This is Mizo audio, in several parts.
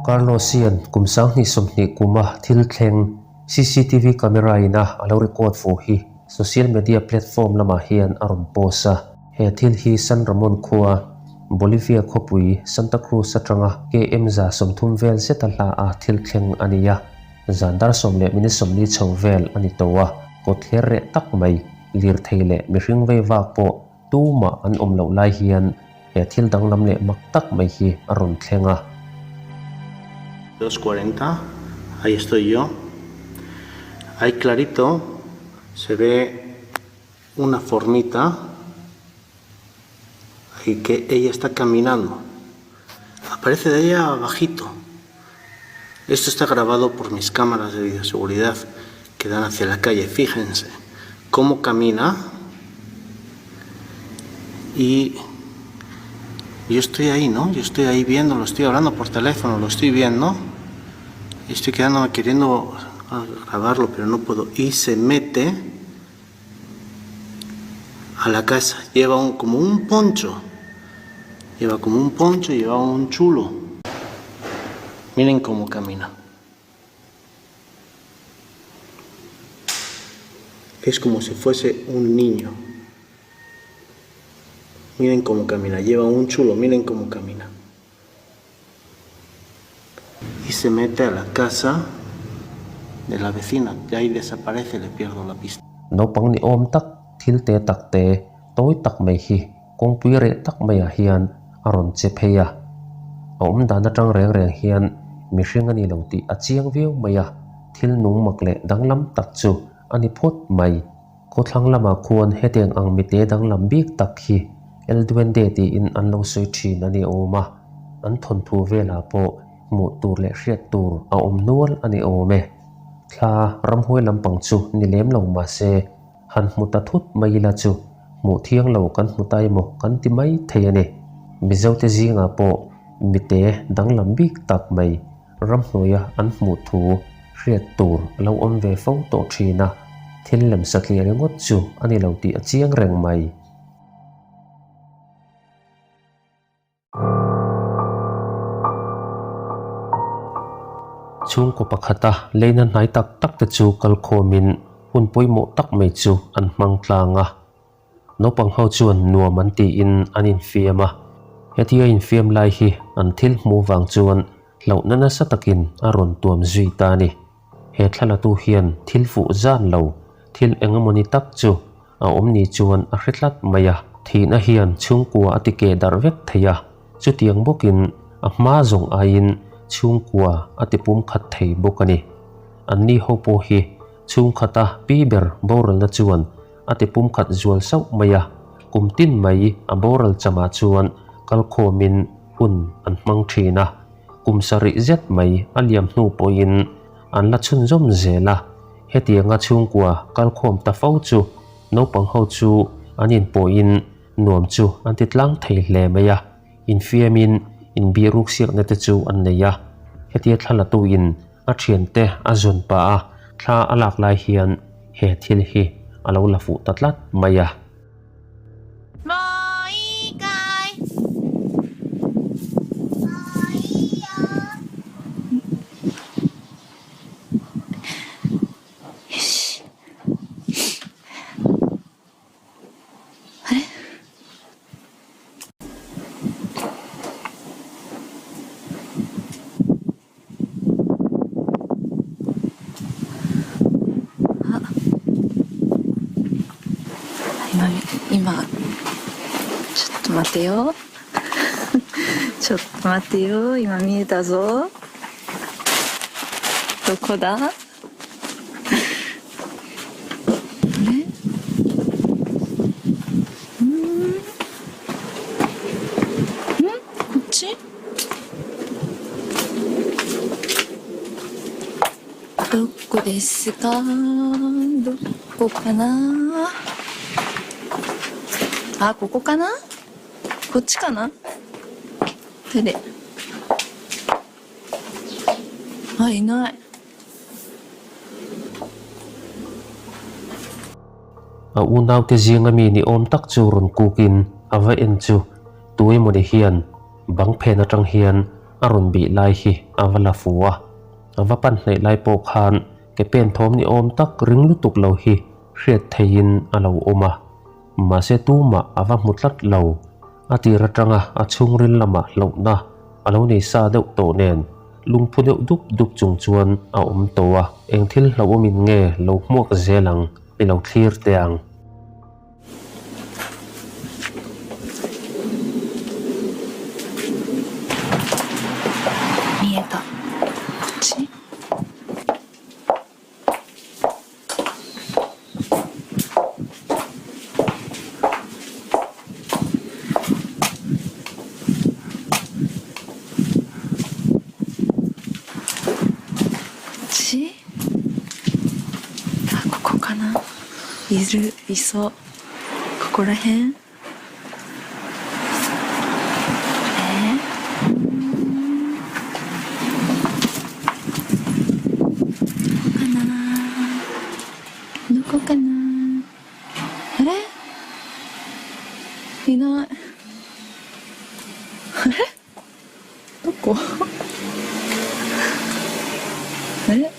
Carlos hian kum 2020 kuma thil thleng CCTV camera in a a lo record fuh hi social media platform lamah hian a rawn post a. He thil hi San Ramon khua, Bolivia khawpui Santa Cruz atanga KM 30 vel zeta hla a thil thleng a ni a. Zan dar 10 minute 40 chho vel a ni tawh a, kawt thler reh tak mai, lirthei leh mihring vei vak pawh tumah an awm loh lai hian he thil danglam leh mak tak mai hi a rawn thleng a. 2:40, ahí estoy yo. Ahí clarito se ve una formita y que ella está caminando. Aparece de allá abajito. Esto está grabado por mis cámaras de videoseguridad que dan hacia la calle. Fíjense cómo camina. Y yo estoy ahí, ¿no? Yo estoy ahí viendo, lo estoy hablando por teléfono, lo estoy viendo. Estoy quedándome queriendo grabarlo, pero no puedo. Y se mete a la casa. Lleva un, como un poncho. Lleva como un poncho, lleva un chulo. Miren cómo camina. Es como si fuese un niño. Miren cómo camina. Lleva un chulo, miren cómo camina. Y se mete a la casa de la vecina. Y ahí desaparece, le pierdo la pista. Naupang ni awm tak thil te tak te tawi tak mai hi kawngpui reh tak maiah hian a rawn che phei a. A awm dan atang reng reng hian mihring a ni lo tih a chiang viau mai a, thil nung mak leh danglam tak chu a ni phawt mai. Khawthlang lamah khuan hetiang ang mite danglam bik tak hi El Duende tiin an lo sawi thin a ni awm a, an thawnthu velah pawh hmuh tur leh hriat tur a awm nual a ni awm e. Thla ramhuai lampang chu ni lem lo mahse han hmu ta thut mai ila chu hmuh thiang lo kan hmu ta emaw kan ti mai thei a ni. Mizote zingah pawh mite danglam bik tak mai ramhnuaia an hmuh thu hriat tur a lo awm ve fo tawh thin a, thil lem satliah ringawt chu a ni lo tih a chiang reng mai. Chhungkaw pakhata leina hnai tak tak te chu kalkhawmin hun pawimawh tak mai chu an hmang tlang a. Naupang ho chuan nuam an tiin an infiam a, hetia infiam lai hi an thil hmuh vang chuan hlauhna nasa takin a rawn tuam zui ta a ni. He thlalatu hian thil fuh zan lo, thil engemawni tak chu a awm ni chuan a hre tlat mai a. Thihna hian chhungkua a ti keh darh vek thei a, chutiang bawkin a hma zawng aiin chhungkua a ti pum khat thei bawk a ni. Anni ho pawh hi chhungkhata pi ber boralna chuan a ti pum khat zual sauh mai a, kum tin mai a boral chamah chuan kalkhawmin hun an hmang thin a, kum sarih zet mai a liam hnu pawhin an la chhunzawm zel a, hetianga chhungkua kalkhawm ta fo chu naupang ho chu an inpawhin nuam chu an ti tlang thei hle mai a, infiamin inbihruk siakna te chu an nei a, hetia thla la tuin a thiante a zawn pah a, thla a lak lai hian he thil hi a lo la fuh ta tlat mai a. 今、今、ちょっと待てよ。ちょっと待てよ。今見えたぞ。どこだあれうんんこっちどこですかどこかなあ、ここかなこっちかな手で。あ、いない。 A unaute zinga mi ni awm tak chu rawn kukin a va en chu tuemawni hian bang phen atang hian a rawn bih lai hi a va la fu a. A va pan hnaih lai pawh khan ke pen thawm ni awm tak ring lutuk lo hi hriat theihin a lo awm a. Mahse tumah a va hmu tlat lo. A tir atanga a chhungril lamah hlauhna a lo nei sa deuh tawh nen lungphu deuh dup dup chung chuan a awm tawh a. Eng thil hlauhawmin nge lo hmuak zel ang i lo thlir teh ang. ちあ、ここかないる、いそう。ここらへんえどこかなどこかなあれいない。あれどこえ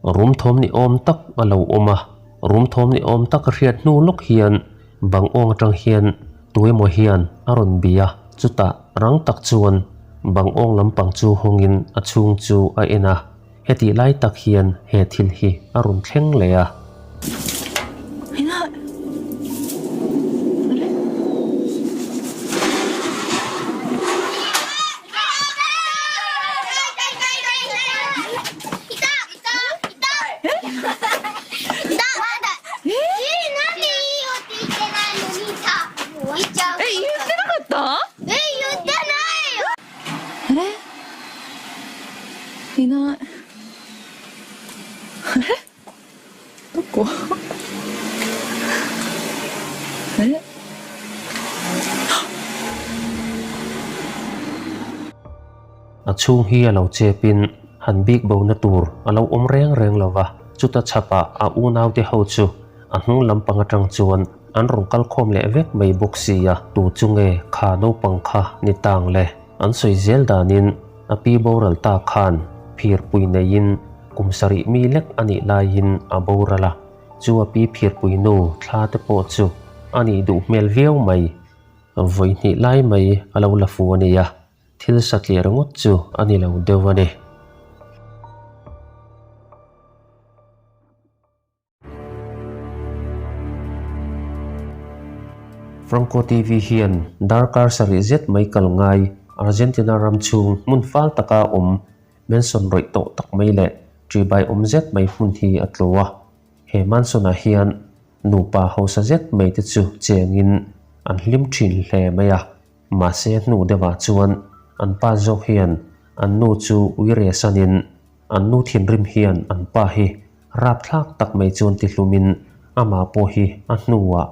Rum thawm ni awm tak a lo awm a, rum thawm ni awm tak a hriat hnu lawk hian bang awng atang hian tuemaw hian a rawn bi a, chutah rang tak chuan bang awng lampang chu hawngin a chhung chu a en a. Hetih lai tak hian he thil hi a rawn thleng leh a. いない。あれどこえ A chhung hi a lo chepin han bik bona tur a lo awm reng reng lo va, chuta chhapah a unaute ho chu a hnung lampang atang chuan an rawn kal khawm leh vek mai bawk si a, tu chu nge kha naupang kha ni tang le? An sawi zel danin a pi boral ta khan phirpui neiin kum sarih mi lek a nih laiin a boral a, chu a pi phirpui nu thla te pawh chu a nih duh hmel viau mai. Vawi hnih lai mai a lo la fu a nia, thil satliah ringawt chu a ni lo deuh a ni. Franco TV hian darkar sarih zet mai kal ngai Argentina ram chhung hmun fal taka awm Mansion rawih tawh tak mai leh ṭibai awm zet mai hmun hi a tlo a. He Mansion-ah hian nupa hausa zet mai te chu chengin an hlim ṭhin hle mai a. Mahse hnu deuhah chuan an pa zawk hian an nu chu uire sanin An nu thinrim hian an pa hi rapthlak tak mai chuan tihlumin amah pawh hi a hnuah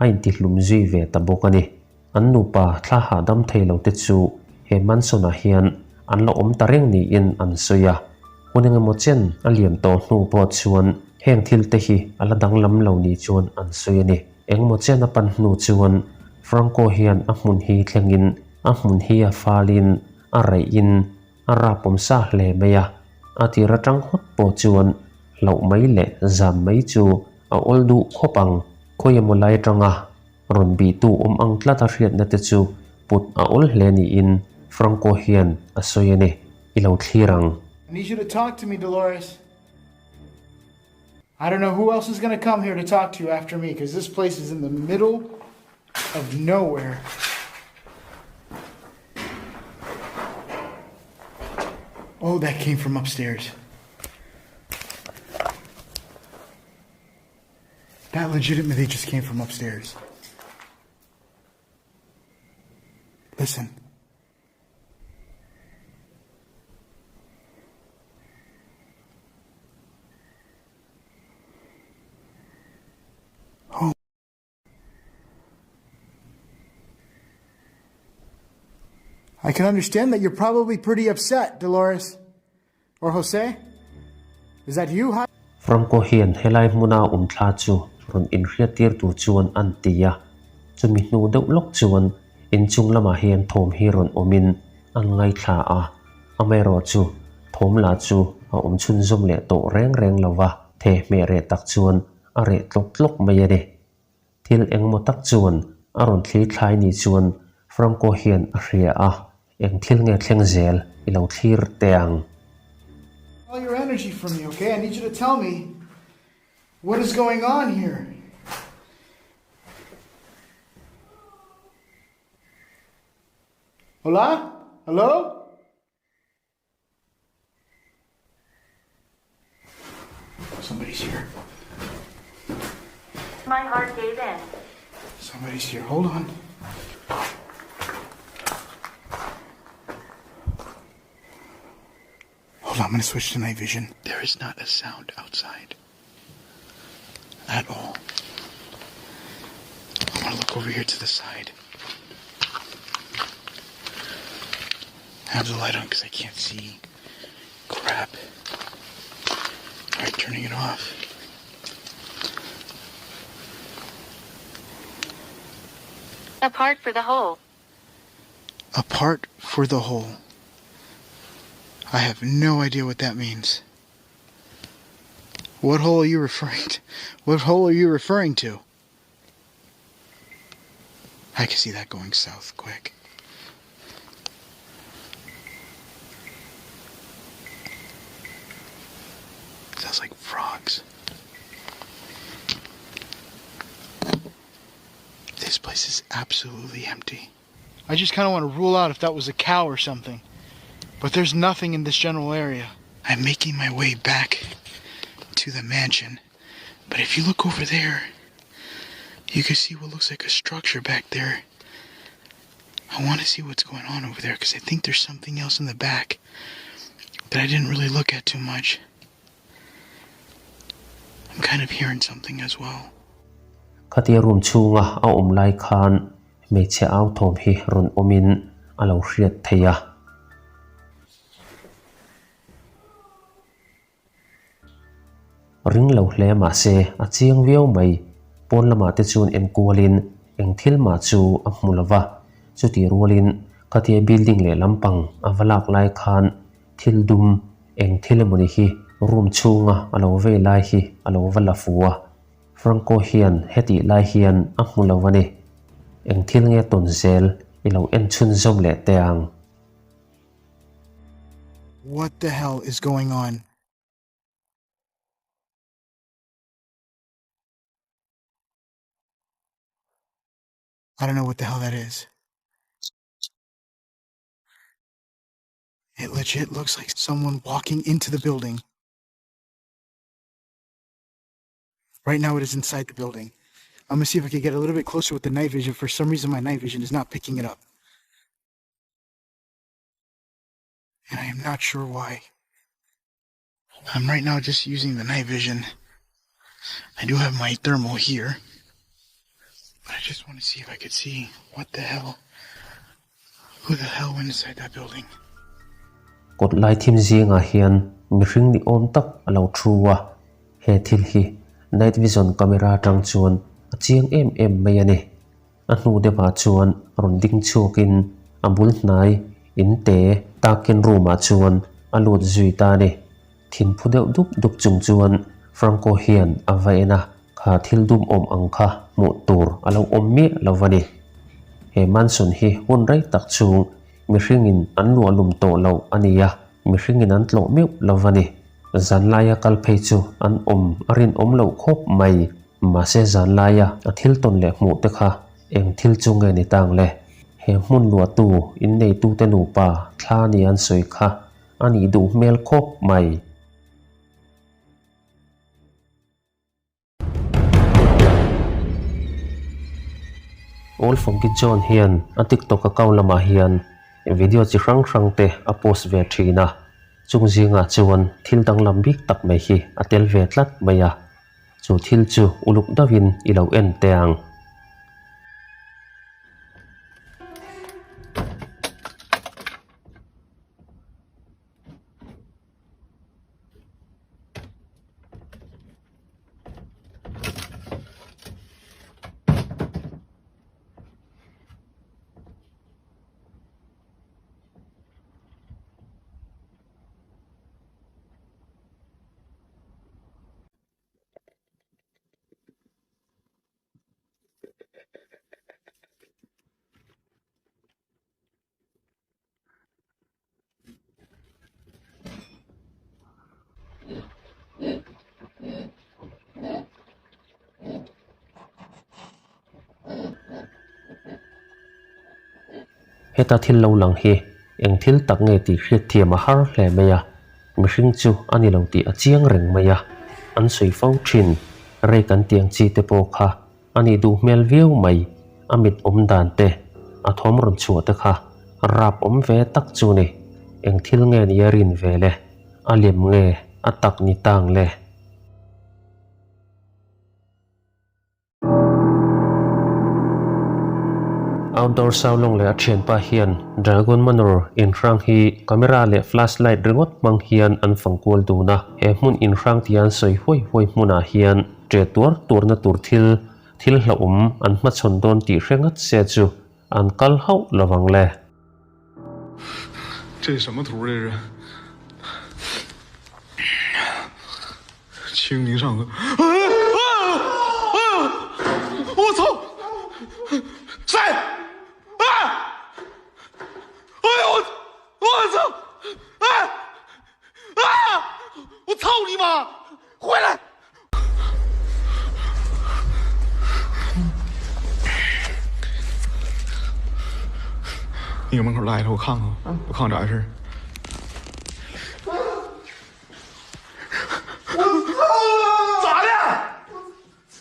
a intihlum zui ve ta bawk a ni. An nupa thla hahdam thei lo te chu he mansion-ah hian an la awm ta reng niin an sawi a. Hun engemaw chen a liam tawh hnu pawh chuan heng thil te hi a la danglam lo ni chuan an sawi a ni. Engemaw chen a pan hnu chuan Franco hian a hmun hi thlengin a hmun hi a falin a reihin A rapawm sa hle mai a, a tir atang hawt pawh chuan hlauh mai leh zam mai chu a awl duh khawp ang. Khawi emaw lai atanga rawn bihtu awm ang tlat a hriatna te chu put a awl hle niin Franco hian a sawi a ni. I lo thlir ang. I need you to talk to me, Dolores. I don't know who else is going to come here to talk to you after me because this place is in the middle of nowhere. Oh, that came from upstairs. That legitimately just came from upstairs. Listen. Oh. I can understand that you're probably pretty upset, Dolores. Or Jose? Is that you? Franco hian helai hmuna awm thla chu rawn inhriattir tur chuan an ti a. Chumi hnu deuh lawk chuan inchung lamah hian thawm hi rawn awmin an ngaithla a, amaherawhchu thawm lah chu a awm chhunzawm leh tawh reng reng lo va, thehmeh reh tak chuan a reh tlawk tlawk mai a ni. Thil engmaw tak chuan a rawn thli thlai ni chuan Franco hian a hria a, eng thil nge thleng zel i lo thlir teh ang. All your energy from me, okay? I need you to tell me what is going on here. Hola? Hello? Somebody's here. My heart gave in. Somebody's here. Hold on. Hold on, I'm gonna switch to night vision. There is not a sound outside. At all. I wanna look over here to the side. I have the light on because I can't see crap. Alright, turning it off. Apart for the whole. Apart for the whole. I have no idea what that means. What hole are you referring to? What hole are you referring to? I can see that going south quick. Sounds like frogs. This place is absolutely empty. I just kind of want to rule out if that was a cow or something. But there's nothing in this general area. I'm making my way back to the mansion. But if you look over there, you can see what looks like a structure back there. I want to see what's going on over there because I think there's something else in the back that I didn't really look at too much. I'm kind of hearing something as well. Khatia room chhunga a awm lai khan hmeichhe au thawm hi rawn awmin a lo hriat thei a. Ring lo hle mah se a chiang viau mai. Pawn lamah te chuan enkualin eng thil mah chu a hmu lo va. Chutih rualin khatia building leh lampang a va lak lai khan thil dum eng thil emawni hi room chhunga a lo vei lai hi a lo va la fu a. Franco hian hetih lai hian a hmu lo a ni. Eng thil nge tawn zel i lo en chhunzawm leh teh ang. What the hell is going on? I don't know what the hell that is. It legit looks like someone walking into the building. Right now it is inside the building. I'm gonna see if I can get a little bit closer with the night vision. For some reason, my night vision is not picking it up. And I am not sure why. I'm right now just using the night vision. I do have my thermal here. But I just want to see if I could see what the hell. Who the hell went inside that building? Kawt lai thim zingah hian mihring ni awm tak a lo thu a, he thil hi night vision camera atang chuan a chiang em em mai a ni. A hnu deuhah chuan rawn ding chhuakin a bul hnai in te takin room ah chuan a lut zui ta a ni. Thinphu deuh dup dup chung chuan Franco hian a va en a, kha thil dum awm ang kha hmuh tur a lo awm miah lo va ni. He mansion hi hun rei tak chhung mihringin an luahlum tawh loh a ni a, mihringin an tlawh meuh lo va ni. Zanlaia kal phei chu an awm a rinawm loh khawp mai. Mahse zanlaia a thil tawn leh hmuh te kha eng thil chu nge ni tang le? He hmun luahtu inneitute nupa thla ni an sawi kha a nih duh hmel khawp mai. Old Funky John hian a TikTok account lamah hian video chi hrang hrang te a post ve thin a, chung zingah chuan thil danglam bik tak mai hi a tel ve tlat mai a. Chu thil chu uluk deuhin i lo en teh ang. Heta thil lo lang hi eng thil tak nge tih hriatthiam a har hle mai a, mihring chu a ni lo tih a chiang reng mai a, an sawi fo thin. Rei kan tiang chi te pawh kha a nih duh hmel viau mai, a mit awm dan te, a thawm rawn chhuah te kha rap awm ve tak chu ni. Eng thil nge ni a rin ve le, a lem nge a tak ni tang le? Outdoor Saulawng leh a thianpa hian Dragon Manor inhrang hi camera leh flashlight ringawt hmang hian an fang kual dun a. He hmun inhrang tia an sawi huai huai hmunah hian ṭe tuar tuarna tur thil, thil hlauhawm an hmachhawn dawn tih hre ngat se chu an kal hauh lovang le. 清明上河，啊啊啊！我操！谁？啊！哎呦我，我操！哎！啊！我操你妈！回来！你搁门口待着，我看看，我看看咋回事。我操！咋的？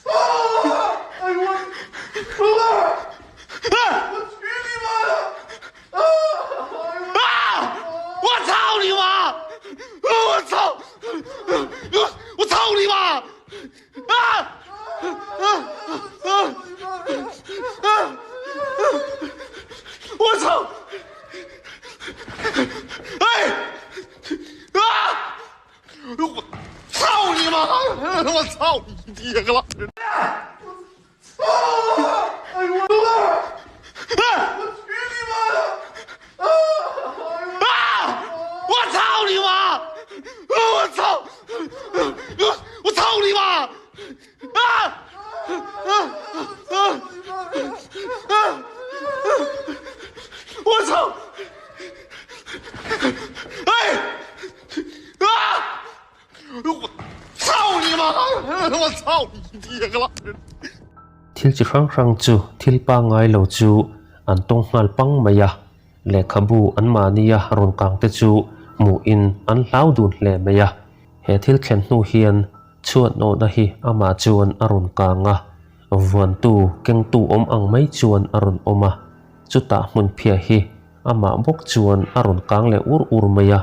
啊！哎呦我，哎！我去你妈的！啊！啊！我操你妈！我操！我我操你妈！啊！啊啊啊！我操！哎！啊！我操你妈！我操你爹个老！啊！哎呦我！哎！我去你妈的！啊！啊！我操你妈！我操！我我操你妈！啊！啊啊啊！我操！哎！啊！我操你妈！我操你爹个老！ Thil chi hrang hrang chu thil pangngai lo chu an tawng nghal pang mai a, lehkhabu an mahnia rawn kang te chu hmuhin an hlau dun hle mai a. He thil thlen hnu hian chhuat nawhna hi amah chuan a rawn kang a, vuantu kengtu awm ang mai chuan a rawn awm a, chutah hmun phiah hi Amah bawk chuan a rawn kang leh ur ur mai a,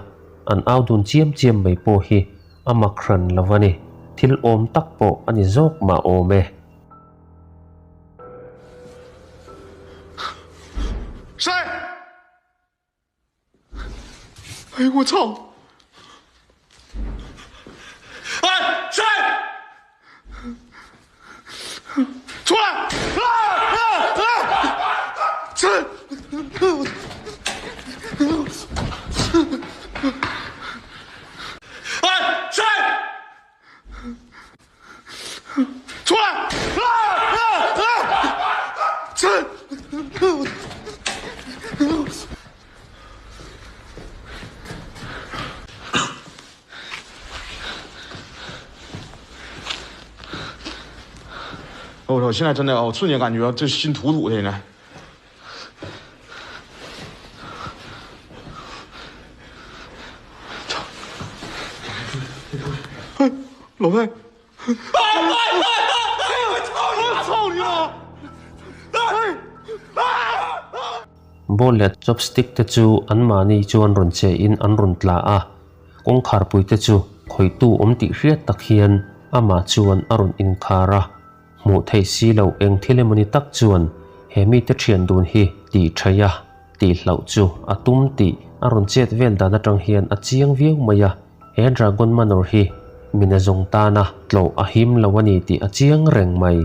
an au dun chiam chiam mai pawh hi a mak hran lo a ni. Thil awm tak pawh a ni zawk mah awm e. 谁？哎我操！哎，谁？出来！啊啊啊！这。哎，谁？出来！啊啊啊！这。我操！现在真的啊，我瞬间感觉这心突突的呢。操！哎，老魏！哎哎哎哎！我操你！我操你妈！哎哎！ Ball leh chopstick te chu anmahni chuan rawn che in an rawn tla a, kawngkharpui te chu khawihtu awm tih hriat tak hian amah chuan a rawn inkhar a. Hmuh theih si loh eng thil emawni tak chuan he mite thian dun hi tih thaih a, tih hlauh chu a tum tih a rawn chet vel dan atang hian a chiang viau mai a, he Dragon Manor hi mina zawng tana tlawh a him lo a ni tih a chiang reng mai.